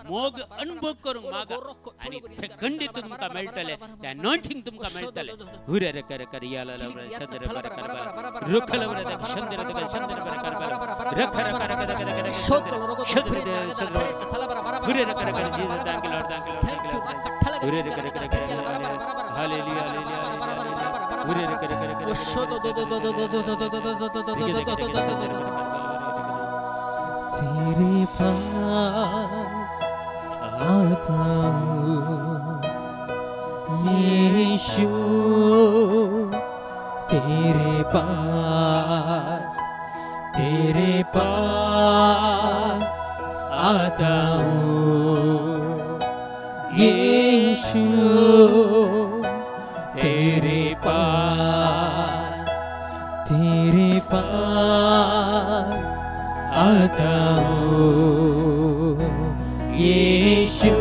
मोग अनुभव करूंक मागा आनी ते खंडीत तुमकां मेळटले, ते अनॉयंटींग तुमकां मेळटले. हुरे रे कर कर याला चंद्र तेरे पास आता हूँ यीशु, तेरे पास, तेरे पास आता हूँ यीशु, तेरे पास, तेरे पास आता हूँ यीशु,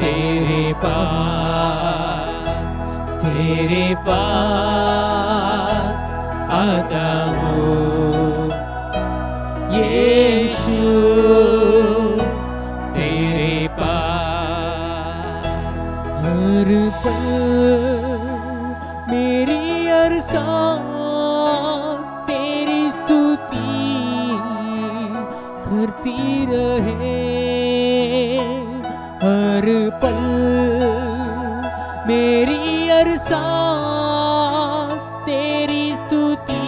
तेरे पास, तेरे पास आता हूँ यीशु, तेरे पास. हर पल मेरी हर सांस तेरी स्तुति करती रहे, हर पल मेरी हर सांस तेरी स्तुति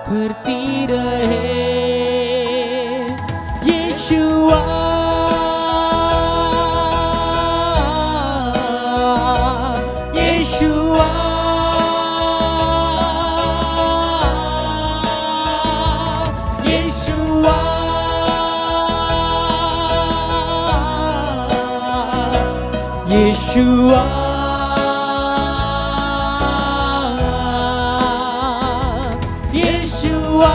करती रहे. यीशुआ यीशुआ यीशुआ यीशुआ यीशुआ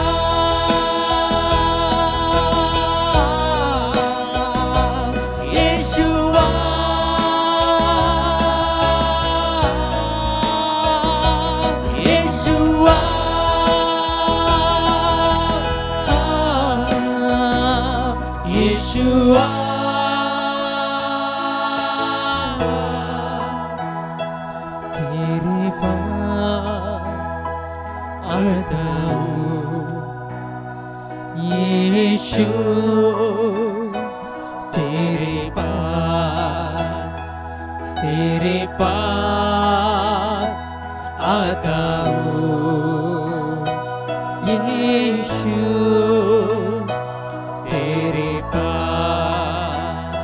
यीशुआ यीशुआ यीशुआ. तेरे पास आता हूँ यीशु, तेरे पास, तेरे पास आता हूँ यीशु, तेरे पास.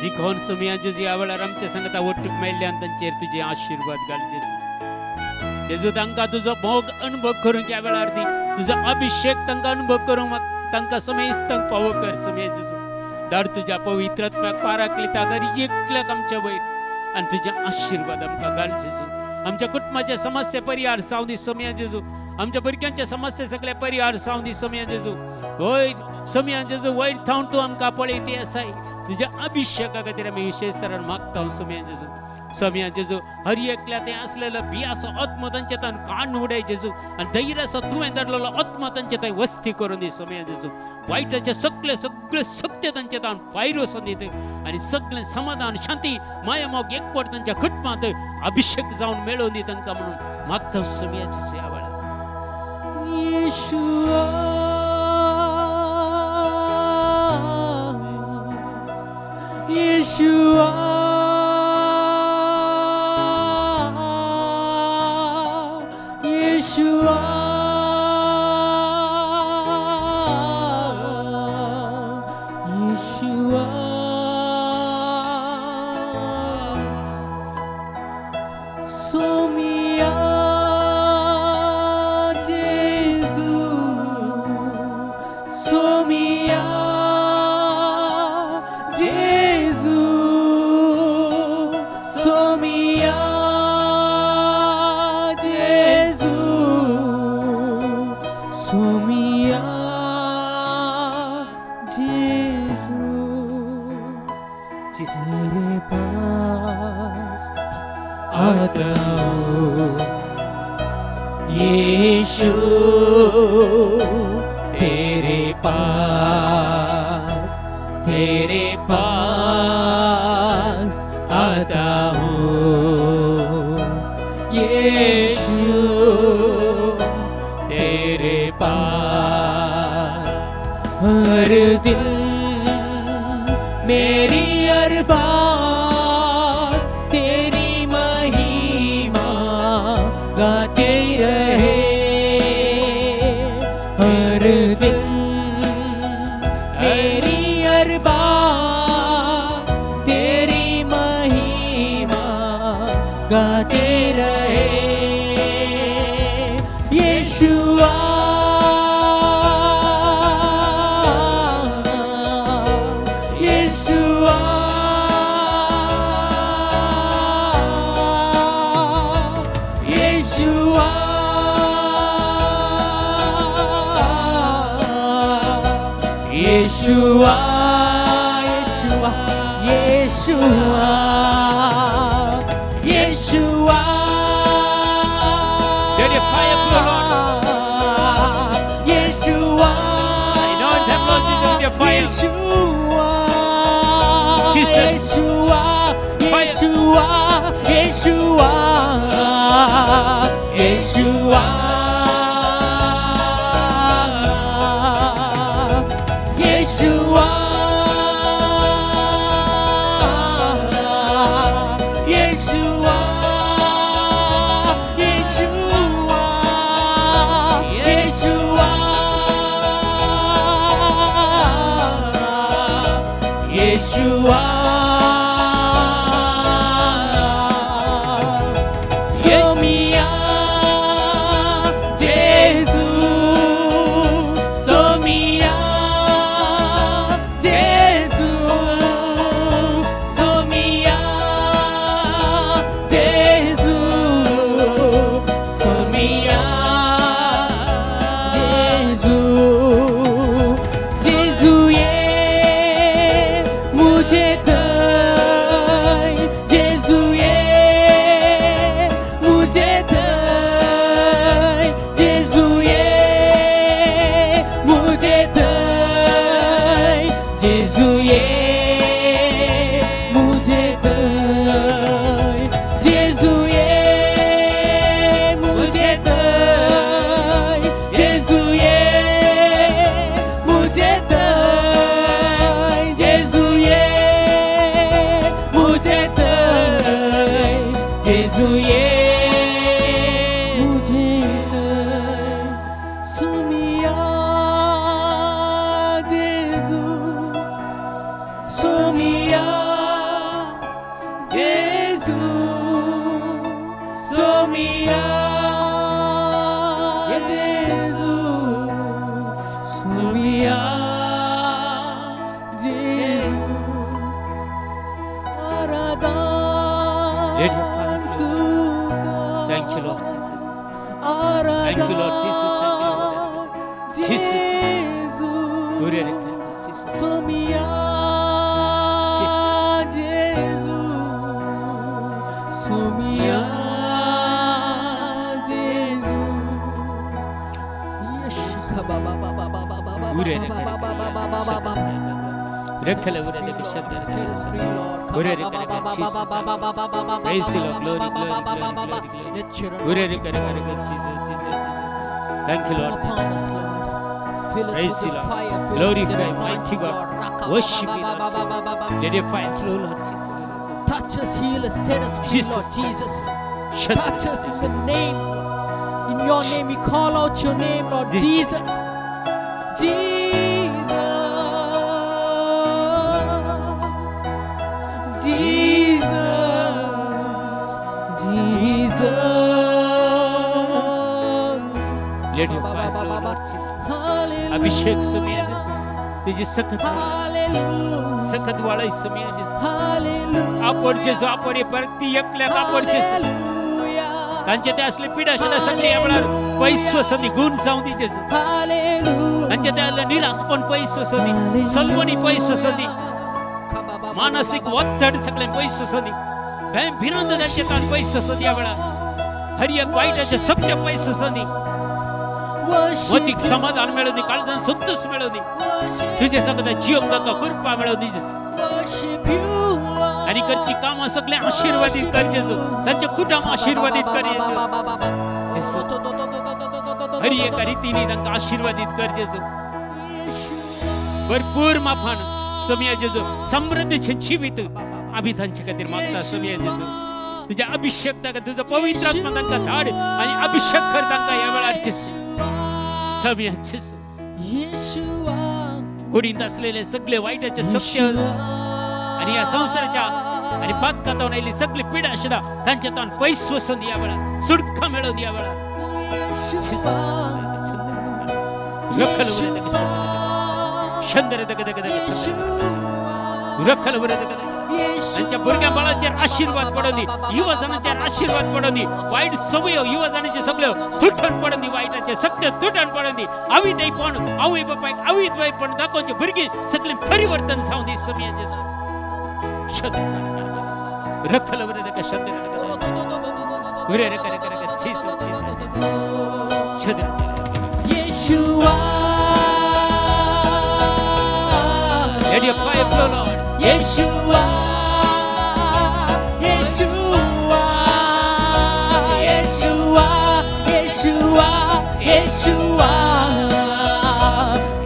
जी कोण सुमयाचे ह्या वेळार आमच्या संगता ओटूक मेळ्ळ्यान तांचेर तुजे आशिर्वाद घाल जेजू. जेजू तांकां तुजो मोग अनुभव करूंक ह्या वेळार दी, तुजो अभिशेक तांकां अनुभव करूंक तांकां समेस्तांक फावो कर सुमये जेजू. धाड तुज्या पवित्र आत्म्याक पाराकलिता कर एकल्याक आमच्या वयर आनी तुज्या आशिर्वाद आमकां घाल जेजू. आमच्या कुटुंबाच्या समस्या परिहार जावं दी सोमया जेजू. आमच्या भुरग्यांच्या समस्या सगळे परिहार जावं दी सोमया जेजू. वयर सोमया जेजू वयर थावन तूं आमकां पळयती आसाय. तुज्या अभिषेका खातीर आमी विशेश तरान मागता सोमया जेजू. सोमया जेजू हर एकल्या थंय आसलेलो बियाचो आत्मा तांचे तान काडून उडय जेजू आनी धैर्याचो तुवें धाडलेलो आत्मा तांचे थंय वस्ती करून दी सोमया जेजू. वायटाचे सगळे सगळे सत्य तांचे तान भायर वचून दित आनी सगळें समाधान शांती माया मोग एकवट तांच्या कुटुंबांत अभिषेक जावन मेळोवन दी तांकां म्हणून मागता सोमया जेजू ह्या वेळार. येशुआ येशुआ येशुआ येशुआ सोमिया जेजू सोमिया जेजू सोमिया जेजू सोमिया जेजू. तेरे पास आता हूँ यीशु तेरे पास, तेरे पास आता हूँ यीशु तेरे पास. हर दिन मेरी अरबाब तेरी महिमा गाते रहे. हर दिन मेरी अरबाब तेरी महिमा गाते रहे. यीशुआ यीशुआ यीशुआ यीशुआ यीशुआ यीशुआ यीशुआ. Let your fire flow, Lord. Yeshua Anoint them, Lord Jesus, with your fire. Yeshua Jesus. Yeshua Fire. Yeshua Yeshua Yeshua Yeshua Yeshua Yeshua Yeshua Yeshua. Somia Gesù, Somia Gesù, Somia Gesù. Thank you, Lord. Praise you, Lord. Glorify mighty God. Worship you, Lord Jesus. Let your fire flow, Lord Jesus. Touch us, heal us, set us free, Lord Jesus. Touch us in the name. In your name, we call out your name, Lord Jesus. Jesus. Jesus. Jesus. Let your fire flow, Lord Jesus. Abhishek Samiya Jesus. तुझी सखत सखत वाळाय Samiya Jesus. आपण जेजू आपण परती एकल्याक आपण जेजू तांचे ते असले पिडा आशिल्ले सगळे ह्या वेळार पयस वसंदी गुण जावं दी जेजू. तांचे ते आसले निराशपण पयस वसंदी, सलवणी पयस वसंदी, मानसीक ಒತ್ತಡ सगळे पयस वसंदी, भंय भिरांत तांचे तान पयस वसंदी. ह्या वेळार हर एक वायटाचे सत्य पयस वसंदी, वतीक समाधान मेळोवनी, काळजान संतोष मेळोवनी, तुझे सगळं जीवन तांकां कृपा मेळोवनी जेजू. आनी करची कामां सगळें आशिर्वादीत कर जेजू, तांचे कुटुंब आशिर्वादीत कर जेजू. हर एका रितीनी तांकां आशिर्वादीत कर जेजू, भरपूर माफान समिया जेजू, समृद्धीचें जिवीत आमी तांचे खातीर मागता समिया जेजू. तुझ्या अभिषेक तांकां, तुजो पवित्र आत्मा तांकां धाड आनी अभिषेक कर तांकां ह्या वेळार जेजू. समिया जेजू, कुडींत असलेले सगळे वायटाचे सत्य आणि या संसाराच्या आणि पातकातावन आयिल्ली सगळी पिडा आशिल्ला तांच्या तावन पयस वचून ह्या वेळार सुटका मेळोवन ह्या वेळार. तांच्या भुरग्यां बाळांचेर आशिर्वाद पडोवनी, युवा जाणांचेर आशिर्वाद पडोवनी, वायट सवयो युवा जाणांचे सगळ्यो तुटण पडोवनी, वायटाचे सत्य तुटण पडोवनी, अविधेयपण आवय बापायक अविधेयपण दाखोवचे भुरगीं सगळें परिवर्तन जावं दी समिया जेजू. Yeshua. Let your fire flow, Lord. Yeshua, Yeshua, Yeshua, Yeshua,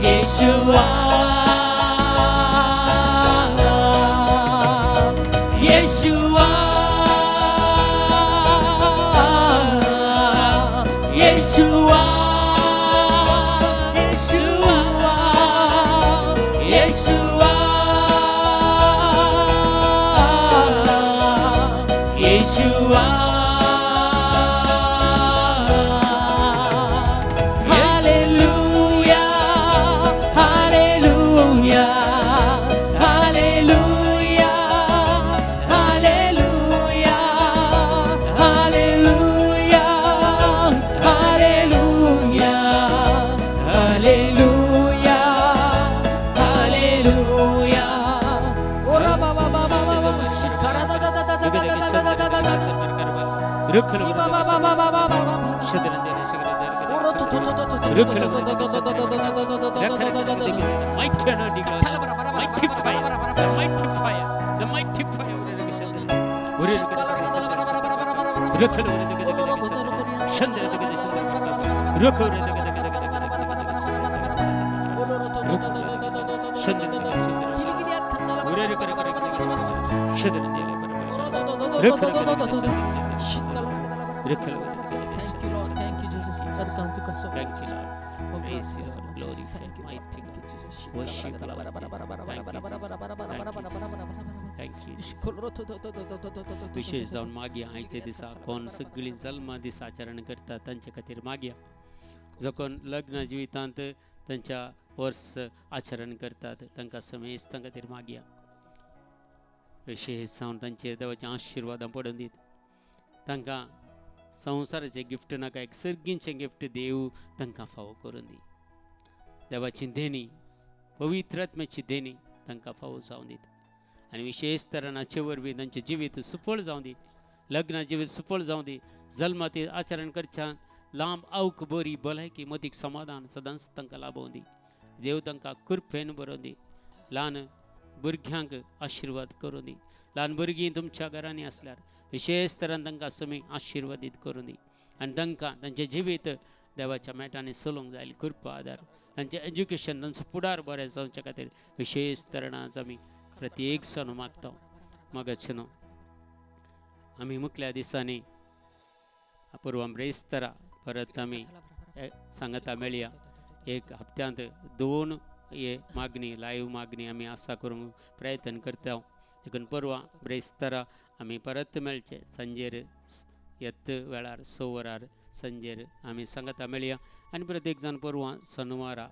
Yeshua, Yeshua, Yeshua, Yeshua, Yeshua, Yeshua, Yeshua. Hallelujah, hallelujah, hallelujah, hallelujah, hallelujah, hallelujah, hallelujah, hallelujah. Ora ba ba ba ba ba ba shikara da da da da da da da da da da da. Ba ba ba ba ba ba ba ba. Mighty anointing, Lord. Mighty fire, the mighty fire, the mighty fire. Thank you, Lord. Thank you, Jesus. Thank you, Lord. Praise you, Lord. Glorify, mighty God. Worship you, Lord Jesus. Thank you, Jesus. विशेष जावन मागया आयच्या दिसा कोण सगळीं जल्मा दीस आचरण करता तांचे खातीर मागया, जो कोण लग्न जिवितांत तांच्या वर्स आचरण करतात तांकां समेस्तां खातीर मागया. विशेष जावन तांचेर देवाच्या आशिर्वादां पडून दीत, तांकां संवसाराचें गिफ्ट नाका, एक सर्गींचें गिफ्ट देव तांकां फावो करून दी. देवाची देणी, पवित्र आत्म्याची देणी तांकां फावो जावं दीत आनी विशेश तरान हाचे वरवीं तांचें जिवीत सुफळ जावं दी, लग्न जिवीत सुफळ जावं दी, जल्माती आचरण करच्यान लांब आवक बरी भलायकी मतीक समाधान सदांच तांकां लाभोवं दी. देव तांकां कृपेन बरोवं दी. ल्हान भुरग्यांक आशिर्वाद करूं दी. ल्हान भुरगीं तुमच्या घरांनी आसल्यार विशेश तरान तांकां समी आशिर्वादीत करूं दी आनी तांकां तांचें जिवीत देवाच्या मेटांनी चलोवंक जाय कृपा आदार, तांचें एज्युकेशन, तांचो फुडार बरें जावचे खातीर विशेश तरान आज आमी प्रत्येक सण मागता. मागच न्हू आमी मुखल्या दिसांनी पुर्वां ब्रेस्तरा परत आमी सांगता मेळया. एक हप्त्यांत 2 हे मागणी, लायव्ह मागणी आमी आसा करूंक प्रयत्न करता. देखून परवां ब्रेस्तरा आमी परत मेळचे सांजेर येत वेळार 6 वरार सांजेर आमी सांगता मेळया. आनी प्रत्येक जाण परवां शनिवारा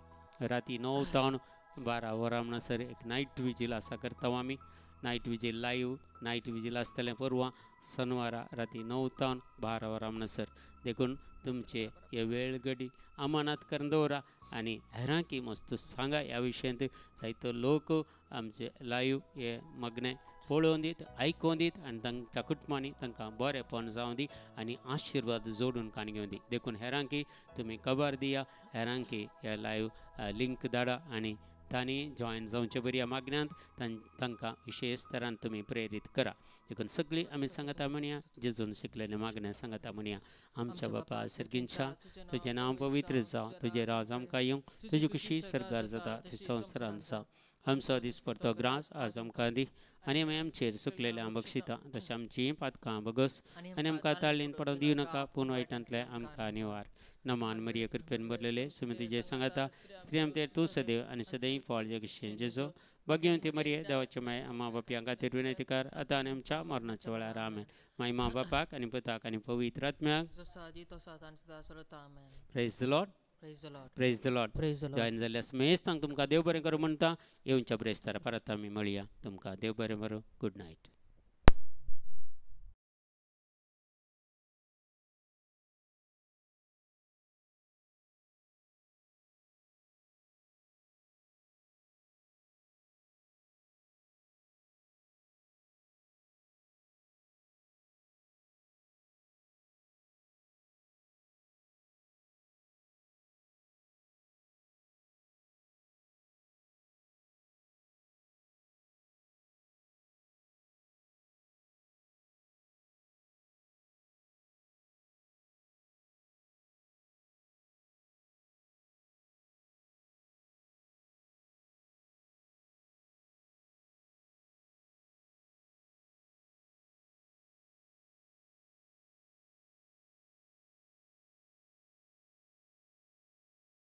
राती 9 तावन 12 वरां म्हणसर एक नायट विजील आसा करता आमी. Night vigil, live night vigil आसतलें परवां शनिवारा राती 9 तावन 12 वरां म्हणसर. देखून तुमचे हे वेळ घडी अमानात करून दवरा आनी हेरांकी मस्त सांगा ह्या विशयांत. जायतो लोक आमचे लायव्ह हे मागणें पळोवन दीत, आयकोन दीत आनी तांच्या कुटुंबांनी तांकां बरेंपण जावं दी आनी आशिर्वाद जोडून काण घेवं दी. देखून हेरांकी तुमी खबर दिया, हेरांकी ह्या लायव्ह लिंक धाडा आनी तांणी जॉयन जावचे बरी मागण्यांत तांकां विशेश तरान तुमी प्रेरीत करा. देखून सगळीं आमी सांगता म्हणया, जेजून शिकलेले मागण्या सांगता म्हणया. आमच्या बापा सर्गींच्या, तुजें नांव पवित्र जावं, तुजें राज आमकां येवं, तुजी खुशी सरकार जाता ती संवसारांत जावं. आमचो दिसपडतो ग्रास आज आमकां दी आनी आमी आमचेर सुकलेले आमी बक्षिता तशें आमचीं पातकां बगस आनी आमकां ताळ्ळीन पडोवंक दिवं नाका, पूण वायटांतलें आमकां निवार. नमान मरिये कृपेन भरलेले, सुमी तुजें सांगता, स्त्री आमचेर तूं सदैव आनी सदैव फळ जगशें जेजो. भाग्यवंती मरिये, देवाचे माय, आमा बापयां खातीर विनंती कर आतां आनी आमच्या मरणाच्या वेळार. आमेन. माय मा बापाक आनी पुताक आनी पवित्र आत्म्याक. Praise the Lord. Praise the Lord. Join जाल्ल्या समेस्तांक तुमकां देव बरें करूं म्हणटा. येवच्या ब्रेस्तारा परत आमी मेळया. तुमकां देव बरें करूं. Good night.